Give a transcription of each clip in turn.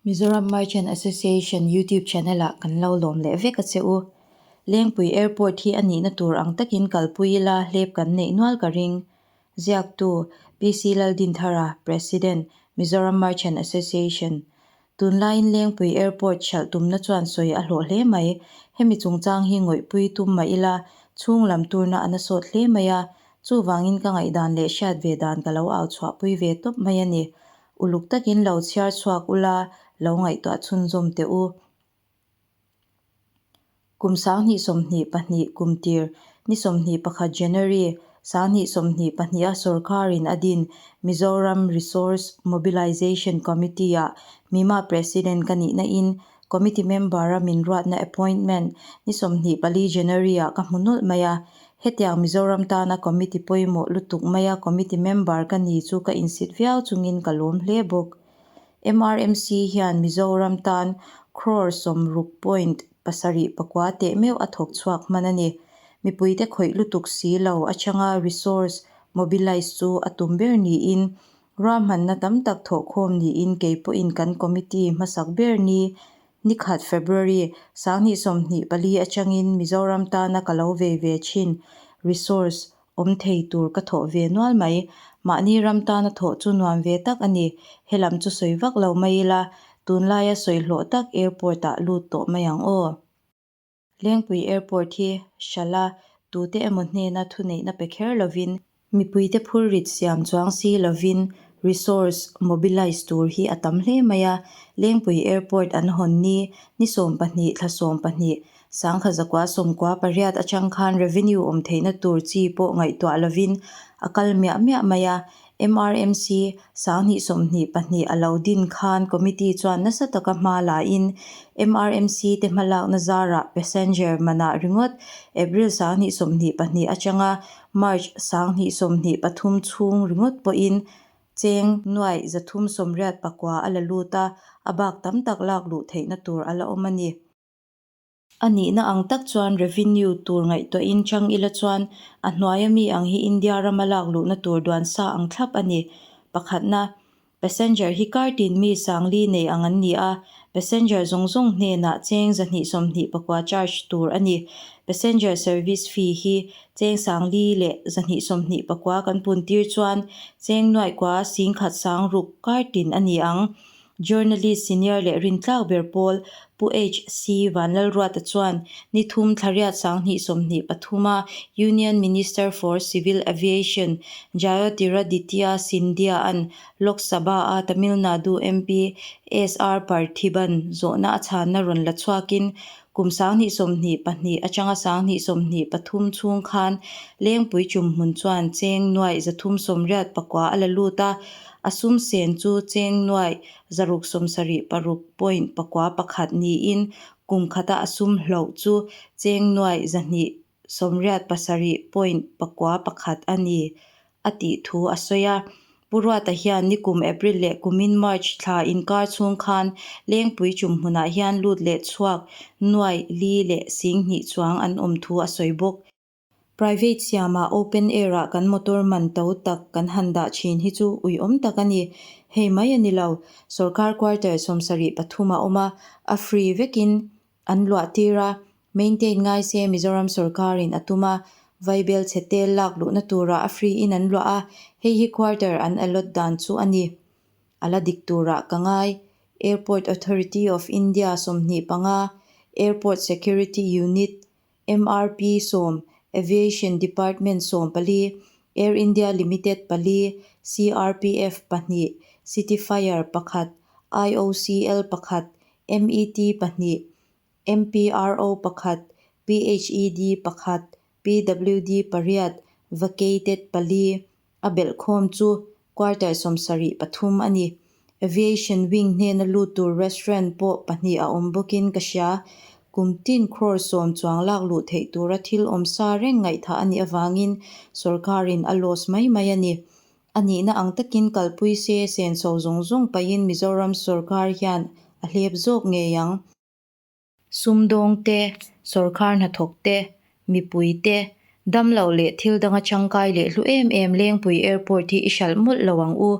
Mizoram Merchant Association YouTube channel ah kan lo lawm leh vek a che u. Lengpui Airport hi a nihna tur ang takin kalpui ila hlep kan neih nual ka ring. Ziaktu, PC Laldinthara, President, Mizoram Merchant Association Tunlaiin Lengpui Airport hralh tumna chuan sawi a hlawh hle mai. Hemi chungchang hi ngawihpui tum mah ila, chhung lam turna a na sawt hle mai a. Chuvangin ka ngaihdan leh hriat ve dan ka lo au chhuahpui ve tawp mai a ni. Uluk takin lo chhiar chhuak ula, lo ngaihtuah chhunzawm teh u. Kum 2022 kum tir ni 21 January 2022 a sorkarin a din Mizoram Resource Mobilisation Committee-ah Mima President ka nihna in Committee member-a min ruatna appointment ni 24 January-ah ka hmu nawlh mai a. Hetiang Mizoram tana Committee pawimawh lutuk maia Committee member ka ni chu ka insit viau chungin ka lawm hle bawk. MRMC hian Mizoram tan crore sawmruk point pasarih pakua teh meuh a thawk chhuak hman a ni. Mipuite khawih lutuk si lo atanga resource mobilise chu a tum ber niin ruahmanna tam tak thawhkhawm niin kei pawhin kan committee hmasak ber ni nikhat February 2024 atangin Mizoram tana ka lo vei ve thin resource Awm thei tur ka thawh ve nual mai. Mahni ram tana thawh chu nuam ve tak a ni. He lam chu sawi vak lo mai ila, tunlaia sawi hlawh tak airport ah lut tawh mai ang aw. Lengpui Airport hi hralh a, tute emaw hnena thuneihna pe kher lovin, mipuite phurrit siam chuang si lovin resource mobilise tur hi a tam hle mai a. Lengpui Airport an hawn ni, ni 12 thla 12, 1998 atang khan revenue awm theihna tur chi pawh ngaihtuah lovin a kal miah miah mai a. MRMC 2022 a lo din khan committee chuan nasa taka hma lain MRMC te hmalakna zarah passenger manah ringawt April 2022 atanga March 2023 chhung ringawt pawhin cheng 389 a la lut a, a bak tam tak lak luh theihna tur a la awm a ni. A nihna ang tak chuan revenue tur ngaihtuahin chang ila chuan a hnuaia mi ang hi India rama lak luhna tur duan sa ang thlap a ni. Pakhatna, passenger hi kar tin mi sangli nei ang an ni a, passenger zawng zawng hnenah cheng 229 charge tur a ni. Passenger service fee hi cheng sangli leh 229 kan pun tir chuan cheng nuaih kua singkhat sangruk kar tin a ni ang. Journalist senior leh rintlak ber pawl Pu HC Vanlalruata chuan ni thum thlariat 2023 a Union Minister for Civil Aviation Jyotiraditya Scindia-a'n Lok Sabha-a Tamil Nadu MP SR Parthiban zawhna a chhanna rawn la chhuakin kum 2022 atanga 2023 chhung khan Lengpui Chumhmun chuan cheng nuaih 389 a la lut a, A sum sen chu cheng nuaih 676 point pakua pakhat niin kum khata a sum hloh chu cheng nuaih 287 point pakua pakhat a ni, a tih thu a sawi a. Pu Ruata hian nikum April leh kumin March thla inkar chhung khan Lengpui chumhmunah hian lut leh chhuak nuaih li leh 2000 chuang an awm thu a sawi bawk. Private siamah open air ah kan motor man to tak kan han dah thin hi chu uiawm tak a ni. Hei mai a ni lo, sorkar quarter 73 a awm a, a free vekin an luah tir a, maintain ngai se Mizoram sorkarin a tum a, vaibel chhe tel lak luhna turah a free in an luah a, hei hi quarter an allot dan chu a ni. A la dik turah ka ngai. Airport Authority of India 25, Airport Security Unit, MRP 10, Aviation Department 14, Air India Limited pali, CRPF pahnih, City Fire pakhat, IOCL pakhat, MET pahnih, MPRO pakhat, PHED pakhat, PWD pariat, Vacated pali, A belhkhawm chu quarter 73 a ni. Aviation wing hnena lut tur restaurant pawh pahnih a awm bawkin ka hria. Kum tin crore 10 chuang lak luh theih tura thil awm sa reng ngaihthah a nih avangin sorkarin a loss mai mai a ni. A nihna ang takin kalpui se senso zawng zawng pahin Mizoram sorkar hian a hlep zawk ngei ang. Sumdawng te, sawrkar hnathawk te, mipui te, damloh leh thil danga changkai leh hlu em em Lengpui Airport hi i hralh mawlh lo ang u.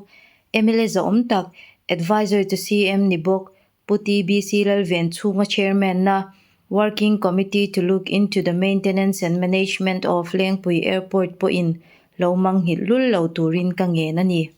Mla zahawm tak, Advisor to CM ni bawk, Pu TBC Lalvenchhunga Chairman-na Working Committee to look into the maintenance and management of Lengpui Airport pawhin lo mangnghilh lul lo turin ka ngen a ni.